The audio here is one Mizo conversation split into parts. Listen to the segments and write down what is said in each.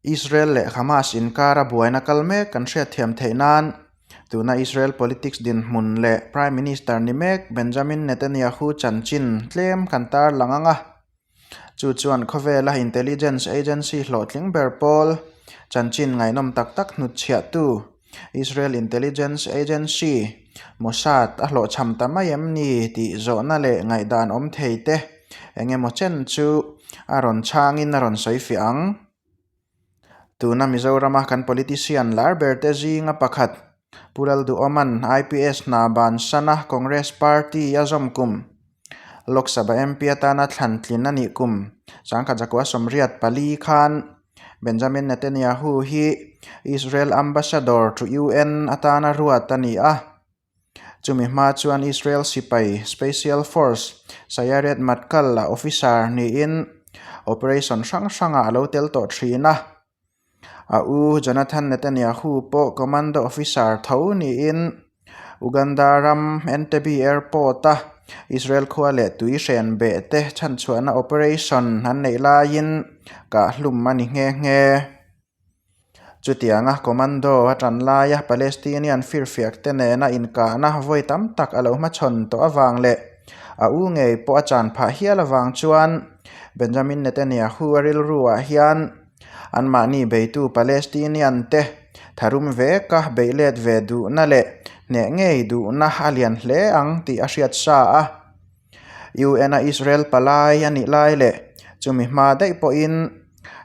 Israel leh Hamas inkara buaina kal mek kan hriatthiam theih nan tuna Israel politics dinhmun leh Prime Minister ni mek Benjamin Netanyahu chanchin tlem kan tarlang ang a. Chu chuan khawvela intelligence agency hlawhtling ber pawl chanchin ngaihnawm tak tak hnutchhiahtu Israel Intelligence Agency, Mossad, a hlawhchham ta mai em ni tih zawhna leh ngaihdan awm thei te eng emaw chen chu a rawn chhangin a rawn sawi fiah ang. Tuna Mizorama kan politician lar ber te zinga pakhat Pu Lalduhawman IPS hna bansana Congress Party a zawm kum Lok Sabha MP atana thlan tlin a nih kum sangkhat zakua 84 khan Benjamin Netanyahu hi Israel Ambassador to UN atana ruat a ni a. Chumi hma chuan Israel sipai Special Force Sayeret Matkal a officer niin operation hrang hrangah a lo tel tawh thin a. A u Jonathan Netanyahu pawh commando officer tho niin Uganda ram Entebbe Airport-a Israel khua leh tui hren beh te chhanchhuahna operation an neih laiin kah hlum a ni nghe nghe. Chutianga commando a tan laia Palestinian firfiak te nena inkahna vawi tam tak a lo hmachhawn tawh avang leh a u ngei pawh a chan phah hial avang chuan Benjamin Netanyahu a rilruah hian Anmahni beitu Palestinian te tharum veka beih let ve duhna leh hneh ngei duhna a lian hle ang tih a hriat sa a. UN a Israel palai a nih lai leh chumi hma daih pawhin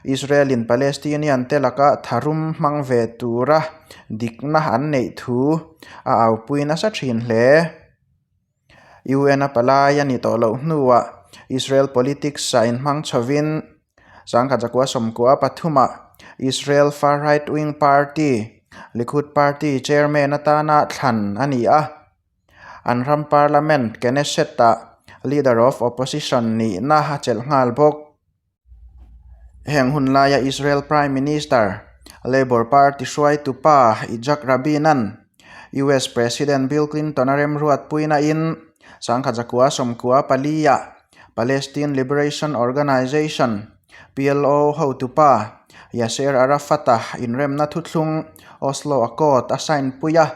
Israel in Palestinian te laka tharum hmang ve tura dikna an neih thu a aupui nasa thin hle. UN a palai a ni tawh loh hnuah Israel politics ah inhmang chhovin sangkhat zakua sawmkua pathumah Israel far right wing party Likud party chairman atana thlan a ni a. An ram parliament Knesset ah leader of opposition nihna a chelh nghal bawk. Heng hun laia Israel Prime Minister, Labour Party hruaitu pa Yitzhak Rabin-a'n US President Bill Clinton a remruat puina in sangkhat zakua sawmkua palia Palestine Liberation Organization, PLO, hotu pa Yasser Arafat-a inremna thuthlung Oslo Accord a sign pui a.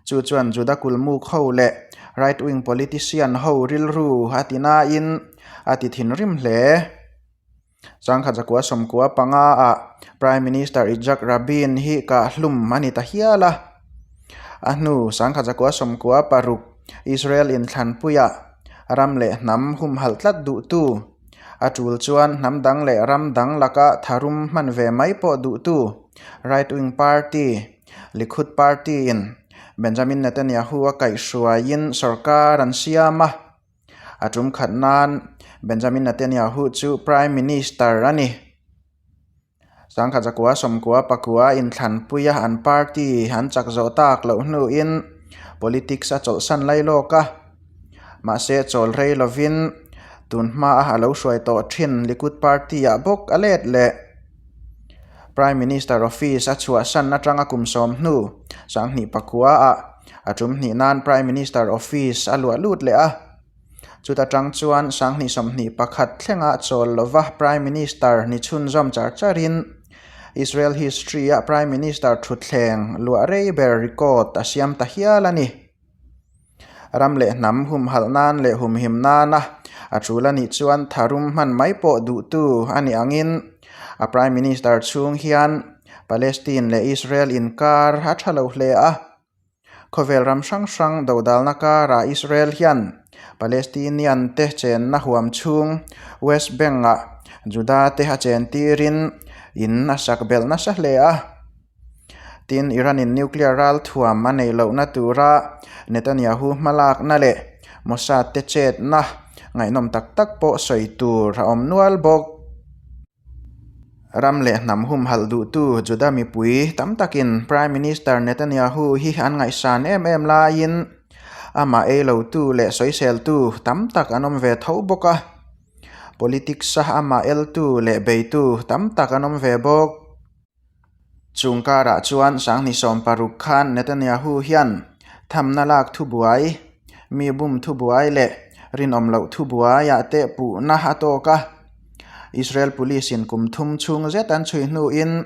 Chu chuan Juda kulmuk ho leh right wing politician ho rilru a ti nain a ti thinrim hle. Sangkhat zakua sawmkua panga ah Prime Minister Yitzhak Rabin hi kah hlum a ni ta hial a. A hnu sangkhat zakua sawmkua paruk Israel inthlanpuiah ram leh hnam humhalh tlat duhtu a tul chuan hnam dang leh ram dang laka tharum hman ve mai pawh duhtu right wing party Likud party in Benjamin Netanyahu a kaihhruaiin sorkar an siam a, a tum khat nan Benjamin Netanyahu chu Prime Minister a ni. Sangkhat zakua sawmkua pakua inthlanpuia an party an chak zawh tak loh hnuin politics a chawlhsan lai lawk a, mahse chawl rei lovin tun hmaa a lo hruai tawh thin Likud party ah bawk a let leh. Prime Minister office a chhuahsan atanga kum sawm hnu sanghnih pakua ah a tum hnih nan Prime Minister office a luah lut leh a. Chuta tang chuan sanghnih 21 thlengah chawl lova Prime Minister ni chhunzawm char charin Israel history ah Prime Minister thutthleng luah rei ber record a siam ta hial a ni. Ram leh hnam humhalh nan leh humhim nana a tul a nih chuan tharum hman mai pawh duhtu a nih angin a Prime Minister chhung hian Palestine leh Israel inkar a tha lo hle a. Khawvel ram hrang hrang dodalna karah Israel hian Palestinian te chenna huam chhung West Bank-ah Juda te a chen tirin in a sak belh nasa hle a. Tin, Iran-in nuclear ral thuam a neih lohna tura Netanyahu hmalakna leh Mossad te chetna ngaihnawm tak tak pawh sawi tur a awm nual bawk. Ram leh hnam humhalh duhtu Juda mipui tam takin Prime Minister Netanyahu hi an ngaihsan em em laiin amah ei lotu leh sawiseltu tam tak an awm ve tho bawk a. Politics-a amah eltu leh beitu tam tak an awm ve bawk. Chung karah chuan sanghnih 60 khan Netanyahu hian thamna lak thubuai, mi bum thubuai leh rinawm loh thubuaiah te puhna a tawk a. Israel Police-in kum thum chhung zet an chhui hnuin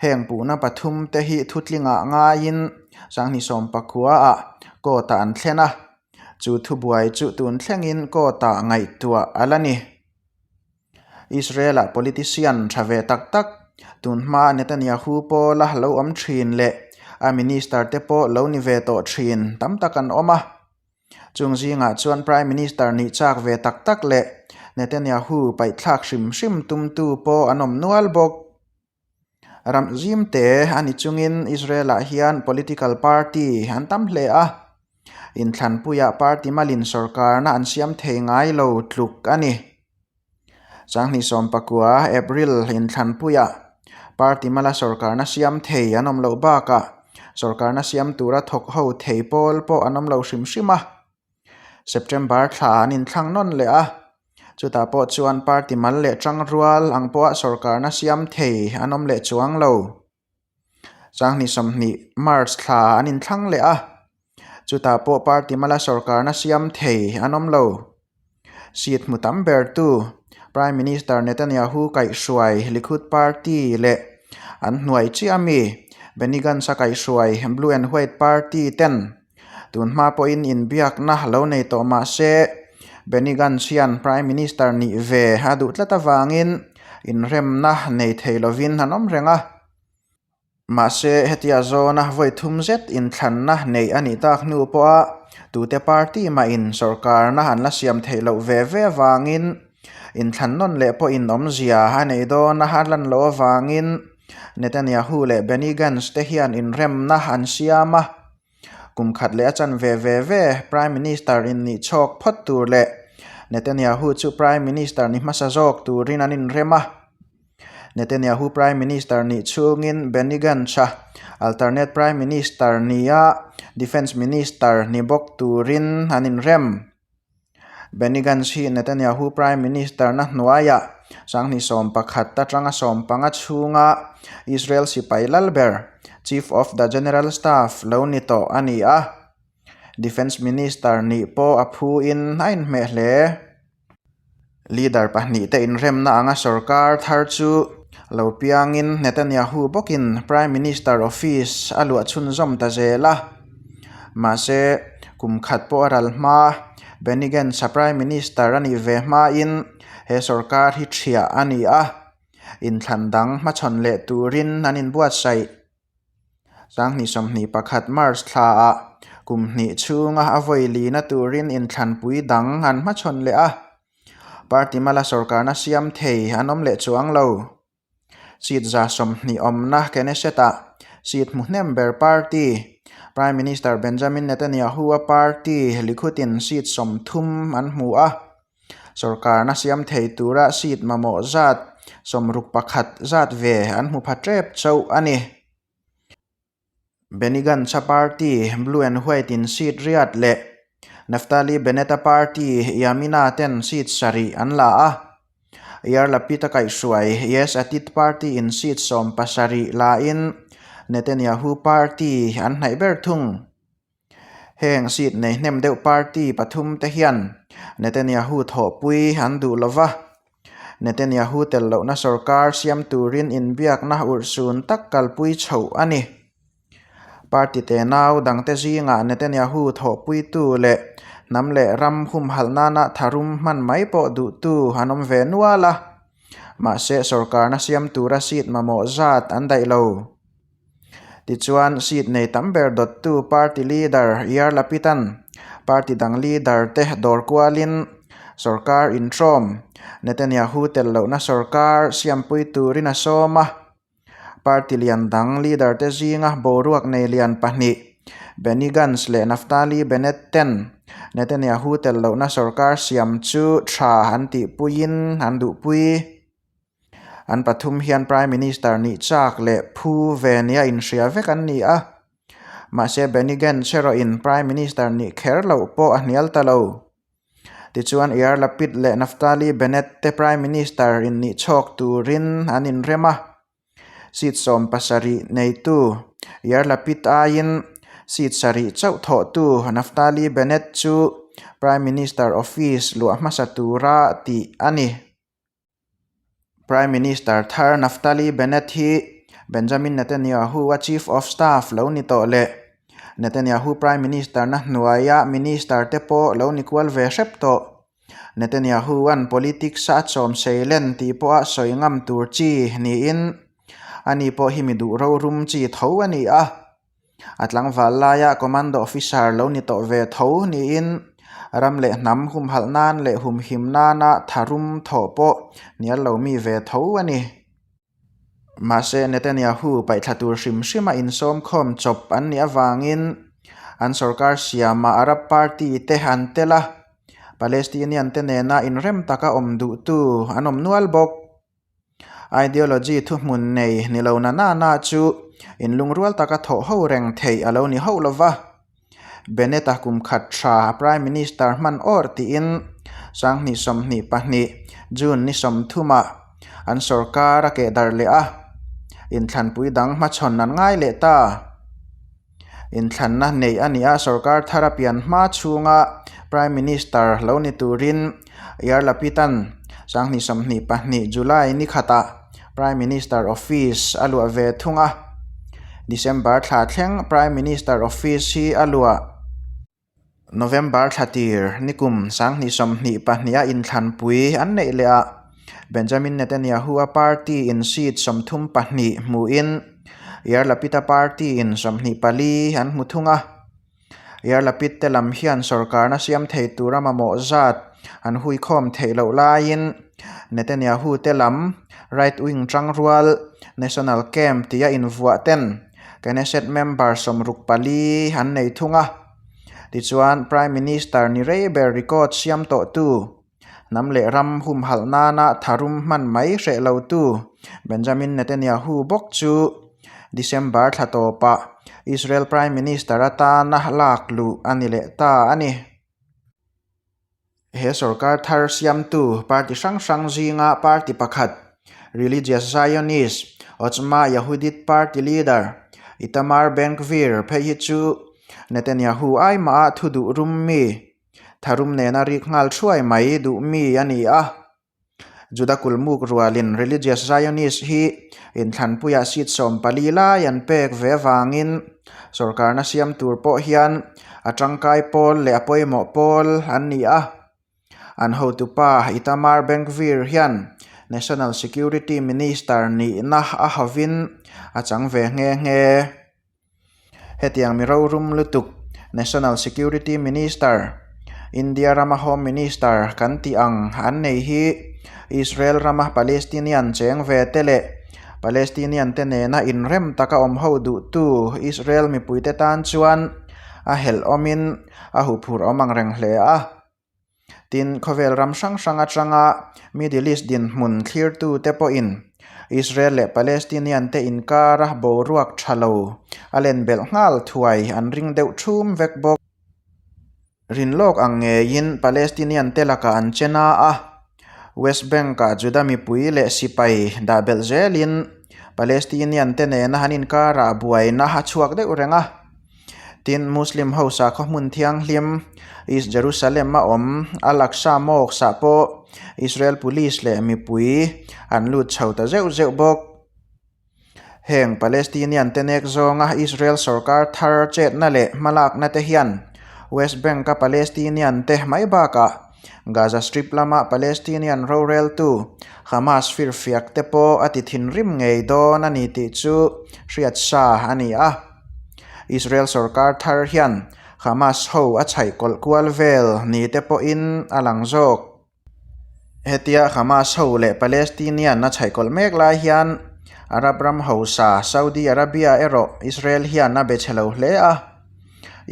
heng puhna pathumte hi thutlingah ngaiin Sanghni sawmpakua-ah court-ah an thlen a, chu thubuai chu tun thlengin court-ah ngaihtuah a la ni. Israel-ah politician tha ve tak tak, tun hma Netanyahu pawla lo awm thin leh a minister te pawh lo ni ve tawh thin tam tak an awm a. Chung zingah chuan Prime Minister nih chak ve tak tak leh Netanyahu paihthlak hrim hrim tumtu pawh an awm nual bawk. Ram zimte a ni chungin Israel-ah hian political party an tam hle a, inthlanpuiah party malin sorkarna an siam thei ngai lo tluk a ni. Sanghnih sawmpakua April inthlanpuiah party mala sorkarna siam thei an awm loh bakah sorkarna siam tura thawk ho thei pawl pawh an awm lo hrim hrim a. September thla an inthlang nawn leh a, chutah pawh chuan party mal leh tangrual ang pawha sorkarna siam thei an awm leh chuang lo. Sanghnih 20 March thla an inthlang leh a, chutah pawh party mala sorkarna siam thei an awm lo. Seat hmu tam bertu Prime Minister Netanyahu kaihhruai Likud Party leh an hnuai chiah ami Benny Gantz-a kaihhruai Blue and White Party ten Tun hma pawhin inbiakna lo nei tawh mah se, Benny Gantz hian Prime Minister nih ve a duh tlat avangin inremna nei thei lovin an awm reng a. Mahse, hetia zawna vawi thum zet inthlanna neih a nih tak hnu pawha tute party mahin sorkarna an la siam theih loh ve ve avangin inthlan nawn leh pawhin awmzia a nei dawn a lan loh avangin Netanyahu leh Benny Gantz te hian inremna an siam a. Kum khat leh a chan ve ve ve Prime Minister in nih chhawk phawt tur leh Netanyahu chu Prime Minister ni hmasa zawk turin an inrem a. Netanyahu Prime Minister nih chhungin Benny Gantz-a alternate Prime Minister nia Defence Minister ni bawk turin an inrem. Benny Gantz hi Netanyahu Prime Minister na hnuaiah 2011 atanga 15 chhunga Israel sipai lal ber, Chief of the General Staff lo ni tawh a ni a. Defence Minister nih pawh a phuin a inhmeh hle. Leader pahnihte inremna anga sorkar thar chu lo piangin Netanyahu bawkin Prime Minister office a luah chhunzawm ta zel a. Mahse, kum khat pawh a ral hma, Benny Gantz-a Prime Minister a nih ve hmain he sorkar hi ṭhiah a ni a, inthlan dang hmachhawn leh turin an inbuatsaih. 2021 March thlaah kum hnih chhunga a vawi lina turin inthlanpui dang an hmachhawn leh a, party mala sorkarna siam thei an awm leh chuang lo. Seat 20 awmna Knesset-ah seat hmu hnem ber party, Prime Minister Benjamin Netanyahu-a party Likud-in seat 30 an hmu a. Sorkarna siam thei tura seat mamawh zat 61 zat ve an hmu pha tep chauh a ni. Benny Gantz-a party Blue and White in seat riat leh Naftali Bennett-a party Yamina ten seat sarih an la a. Yair Lapid-a kaihhruai Yesh Atid party in seat 17 lain Netanyahu party an hnaih ber thung. Heng seat nei hnem deuh party pathum te hian Netanyahu thawhpui an duh lova. Netanyahu tel lohna sorkar siam turin inbiakna urhsun tak kalpui chhoh a ni. Party tenau dangte zingah Netanyahu thawhpuitu leh hnam leh ram humhalh nana tharum hman mai pawh duhtu an awm ve nual a. Mahse sorkarna siam tura seat mamawh zat an daih lo. Tichuan, seat nei tam ber dawttu party leader Yair Lapid-a'n party dang leader te dawr kualin sorkar intrawm Netanyahu tel lohna sorkar siampui turin a sawm a. Party lian dang leader te zinga boruak nei lian pahnih Benny Gantz leh Naftali Bennett ten Netanyahu tel lohna sorkar siam chu tha an tihpuiin an duhpui. An pathum hian Prime Minister nih chak leh phu ve nia inhria vek an ni a. Mahse Benny Gantz erawhin Prime Minister nih kher loh pawh a hnial ta lo. Tichuan Yair Lapid leh Naftali Bennett te Prime Minister innih chhawk turin an inrem a. Seat 70 neitu Yair Lapid aiin seat sarih chauh thawhtu Naftali Bennett chu Prime Minister office luah hmasa tura tih a ni. Prime Minister thar Naftali Bennett hi Benjamin Netanyahu-a Chief of Staff lo ni tawh leh Netanyahu Prime Minister-na hnuaia Minister te pawh lo ni kual ve hrep tawh. Netanyahu-a'n politics-a a chawm seilen tih pawha sawi ngam tur chi niin ani pawh hi mi duh rorum chi tho a ni a. A tlangval laia commando officer lo ni tawh ve tho niin ram leh hnam humhalh nan leh humhim nana tharum thawh pawh hnial lo mi ve tho a ni. Mahse, Netanyahu paihthla tur hrim hrima insawm khawm chawp an nih avangin an sorkar siamah Arab party te an tel a, Palestinian te nena inrem taka awm duhtu an awm nual bawk. Ideology thuhmun nei ni lo na nana chu inlungrual taka thawh ho reng theih a lo ni hauh lo va. Bennett-a kum khat tha Prime Minister hman awr tiin sanghnih 22 June ni sawmthumah an sorkar a keh darh leh a, inthlanpui dang hmachhawn an ngai leh ta. Inthlanna neih a ni a, sorkar thar a pian hma chhunga Prime Minister lo ni turin Yair Lapid-a'n 2022 July ni khatah Prime Minister Office a luah ve thung a. December thla thleng Prime Minister Office hi a luah. November thla tir nikum 2022 a inthlanpui an neih leh ah Benjamin Netanyahu-a party in seat 32 hmuhin Yair Lapid-a party in 24 an hmu thung a. Yair Lapid te lam hian sorkarna siam thei tura mamawh zat an huikhawm theih loh laiin Netanyahu te lam right wing tangrual National Camp tia invuah ten Knesset member 64 an nei thung a. Tichuan, Prime Minister ni rei ber record siam tawhtu, hnam leh ram humhalh nana tharum hman mai hreh lotu Benjamin Netanyahu bawk chu December thla tawpah Israel Prime Minister atana lak luh a ni leh ta a ni. He sorkar thar siamtu party hrang hrang zinga party pakhat, Religious Zionist, Otzma Yehudit party leader, Itamar Ben-Gvir phei hi chu Netanyahu ai mah a thu duh rum mi, tharum nena rik nghal thuai mai duh mi a ni a. Juda kulmuk rualin Religious Zionist hi inthlanpuiah seat 14 lai an pek ve avangin sorkarna siam tur pawh hian a tangkai pawl leh a pawimawh pawl an ni a. An hotupa Itamar Ben-Gvir hian National Security Minister nihna a hovin a chang ve nghe nghe. Hetiang mi rorum lutuk National Security Minister, India rama Home Minister kan tih ang an nei hi Israel rama Palestinian cheng ve te leh Palestinian te nena inrem taka awm ho duhtu Israel mipuite tan chuan a helh awmin a huphurh awm ang reng hle a. Tin, khawvel ram hrang hrang atanga Middle East dinhmun thlirtute pawhin Israel leh Palestinian te inkara boruak tha lo a len belh nghal thuai an ring deuh thum vek bawk. Rinlawk ang ngeiin Palestinian te lakah an che na a, West Bank-ah Juda mipui leh sipai dah belh zelin Palestinian te nena an inkarah buaina a chhuak deuh reng a. Tin, Muslim ho sakhaw hmun thianghlim East Jerusalem a awm Al-Aqsa Mosque ah pawh Israel Police leh mipui an lut chho ta zeuh zeuh bawk. Heng Palestinian te nek zawnga Israel sorkar thar chetna leh hmalakna te hian West Bank a Palestinian te mai bakah Gaza Strip lama Palestinian roreltu Hamas firfiak te pawh a ti thinrim ngei dawn a ni tih chu hriat sa a ni a. Israel sorkar thar hian Hamas ho a chhaih kawlh kual vel ni te pawhin a lang zawk. Hetia Hamas ho leh Palestinian a chhaih kawlh mek lai hian Arab ram hausa Saudi Arabia erawh Israel hian a be chhe lo hle a.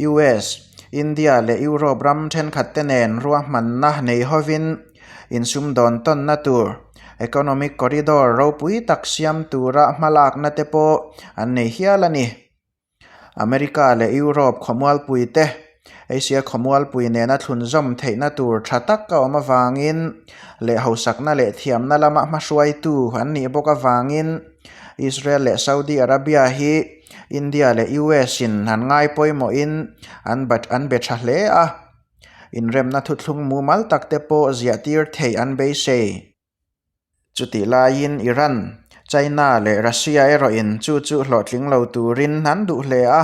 US, India leh Europe ram thenkhat te nen ruahmanna nei hovin insumdawn tawnna tur economic corridor ropui tak siam tura hmalakna te pawh an nei hial a ni. America leh Europe khawmualpui te Asia khawmualpui nena thlunzawm theihna tur tha tak a awm avangin leh hausakna leh thiamna lama hmahruaitu an nih bawk avangin Israel leh Saudi Arabia hi India leh US in an ngai pawimawhin an an be tha hle a, inremna thuthlung mumal tak te pawh ziah tir theih an beisei. Chutih laiin Iran, China leh Russia erawhin chu chu hlawhtling lo turin an duh hle a.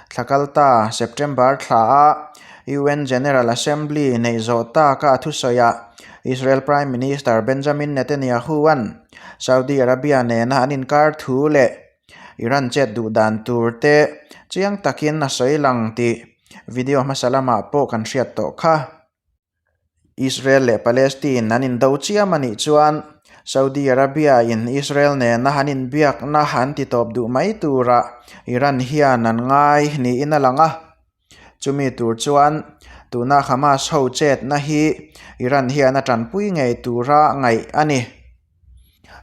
Thla kalta September thlaah UN General Assembly neih zawh taka a thusawiah Israel Prime Minister Benjamin Netanyahu-a'n Saudi Arabia nena an inkar thu leh Iran chet duh dan tur te chiang takin a sawi lang tih video hmasa lamah pawh kan hriat tawh kha. Israel leh Palestine an indo chiam a nih chuan Saudi Arabia in Israel nena an inbiakna an ti tawp duh mai turah Iran hian an ngai niin a lang a. Chumi tur chuan tuna Hamas ho chetna hi Iran hian a tanpui ngei tura ngaih a ni.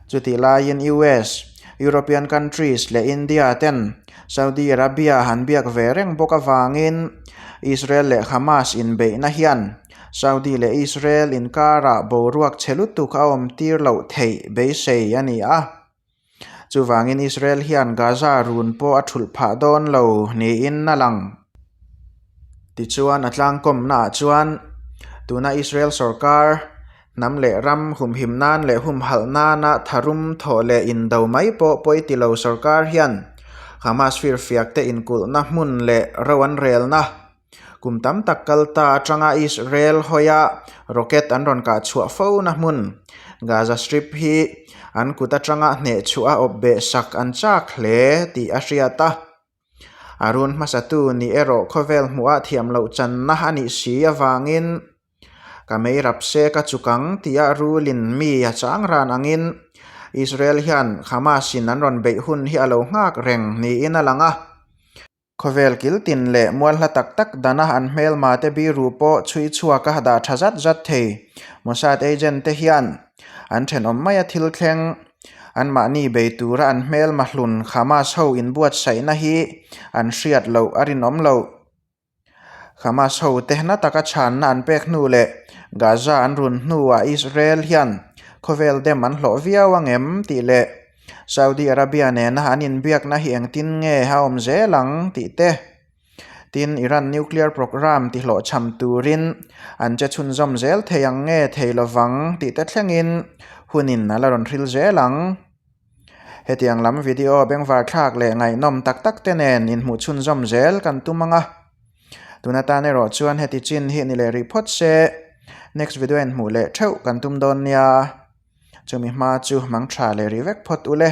Chutih laiin US, European countries leh India ten Saudi Arabia han biak ve reng bawk avangin Israel leh Hamas inbeihna hian Saudi leh Israel inkarah boruak chhe lutuk a awm tir loh theih beisei a ni a. Chuvangin Israel hian Gaza run pawh a thulh phah dawn lo niin a lang. Tichuan a tlangkawmnaah chuan tuna Israel sorkar Hnam leh ram humhim nan leh humhalh nana tharum thawh leh indo mai pawh pawi ti lo sorkar hian Hamas firfiak te inkulhna hmun leh ro an relna kum tam tak kal ta atanga Israel hawia rocket an rawn kah chhuah fo na hmun Gaza Strip hi an kut atanga hnehchhuah a awp beh sak an chak hle tih a hriat a. A run hmasatu nih erawh khawvel hmuhah thiam loh channa a nih si avangin ka mei rap se ka chuk ang tia rulin mi a chang ran angin Israel hian Hamas in an rawn beih hun hi a lo nghak reng niin a lang a. Khawvel kil tin leh mual hla tak tak dana an hmelma te biru pawh chhui chhuak a dah tha zat zat thei. Mossad agent te hian an thenawm maia thil thleng Anmahni bei tura an hmelma hlun Hamas ho inbuatsaihna hi an hriat loh a rinawm loh. Hamas ho tehna taka chhanna an pek hnu leh Gaza an run hnuah Israel hian khawvel dem an hlawh viau ang em tih leh Saudi Arabia nena an inbiakna hi engtin nge a awm zel ang tih te Tin, Iran nuclear programme tihlawhchham turin an che chhunzawm zel thei ang nge thei lovang tih te thlengin hunin a la rawn hril zel ang. Hetiang lam video bengvar thlak leh ngaihnawm tak tak te nen inhmuh chhunzawm zel kan tum ang a. Tun atan erawh chuan heti chin hi ni leh rih phawt se, next video en hmuh leh theuh kan tum dawn nia. Chumi hma chu mang tha leh rih vek phawt ule.